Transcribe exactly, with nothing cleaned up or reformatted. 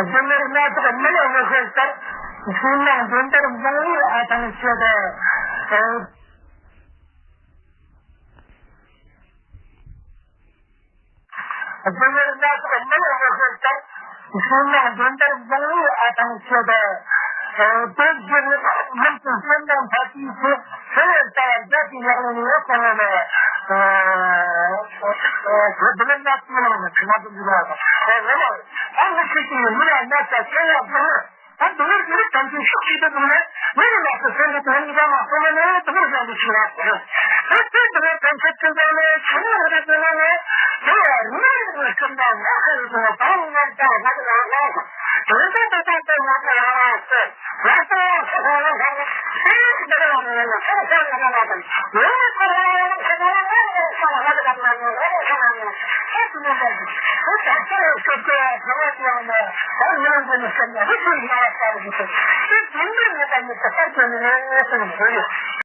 རྒྱུ་ནོར་སྣ་ཚོགས་མི་ལ་མི་ཤེས་ལྟར། མཚན་ནང་འདི་ལྟར་མང་བའི་ཨ་ཐང་ཆོད་དོ། རྒྱུ་ནོར་སྣ་ཚོགས་མི་ལ་མི་ཤོར་ཅིང་། བསོད་ནམས་འདོན་པར་བཟང་བའི་ཨ་ཐང་ཆེ་བ། དེ་བཞིན་མིང་དུ་བསོད་ནམས་འཕེལ་བའི་ཚེ། ཚེ་བར་ལྟ་བ་བརྒྱད་ཀྱི་ཡག་ལུགས་ཡོད་གསུངས་ནས། འདི་ལ་ནག་ཅིག་ལངས་ནས་ཁྲི་མ་དུ་འདུག་ལ། ཨ་ནི་ཁྱེད་ཀྱིས་མི་ལ་ནག་ཅག་ཁྱེད་ཡག་དང་། ད་དེ་ནས་དེ་ནས་དམ་ཚིག་ཤུགས་ཆེ་དུ་བཏང་ནས། མི་རིགས་ལ་སོགས་སེམས་ཀྱི་དོན་གཉིས་ཀ་མ་སོང་ན་ནི་དེ་ནས་བཟང་པོ་ཞིག་ལ་ཟེར། ད་དེ་དེ་ནས་དམ་ཚིག་ཅི་འདྲ་ནས་ཆུ་མོ་རེ་དེ་ནས་ནས་དེ་ཡང་རིགས་རིགས་ཀྱི་སེམས་དང་ངོ་ཤེས་ཀྱི་དོན་དང་ངོ་ཤེས་ཀྱི་དོན་དང་ངོ་ཤེས་ཀྱི་དོན་དང་ངོ་ཤེས་ཀྱི་དོན་དང་ངོ་ཤེས་ཀྱི་དོན་དང་།